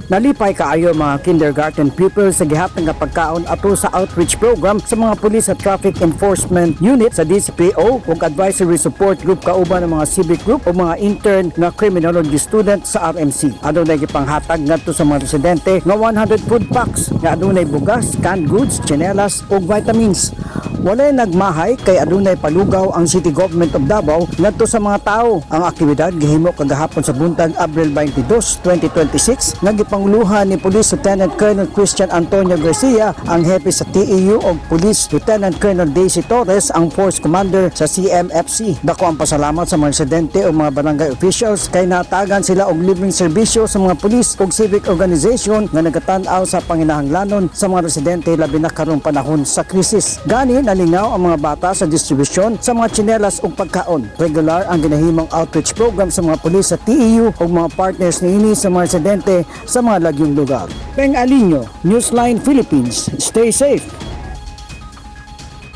Nalipay kaayo mga kindergarten pupils sa gihatag nga pagkaon ato sa outreach program sa mga pulis sa Traffic Enforcement Unit sa DCPO ug Advisory Support Group kauban ng mga civic group o mga intern nga criminology student sa RMC. Adunay gipanghatag ngadto sa mga residente nga 100 food packs nga adunay bugas, canned goods, tsinelas ug vitamins. Walay nagmahay kay adunay palugaw ang City Government of Davao ngadto sa mga tao. Ang aktibidad gihimo kagahapon sa buntag, Abril 22, 2026, nga gipanguluhan ni Police Lieutenant Colonel Christian Antonio Garcia, ang hepe sa TEU, ug Police Lieutenant Colonel Daisy Torres, ang Force Commander sa CMFC. Dako ang pasalamat sa mga residente o mga barangay officials kay natagan sila og libreng serbisyo sa mga pulis ug civic organization nga nagatan-aw sa panginahanglanon sa mga residente, labi na karong panahon sa krisis. Gani nalingaw ang mga bata sa distribusyon sa mga tsinelas ug pagkaon. Regular ang ginahimong outreach program sa mga pulis sa TEU ug mga partners niini sa mga residente sa mga lagyong lugar. Peng Alinio, Newsline Philippines. Stay safe.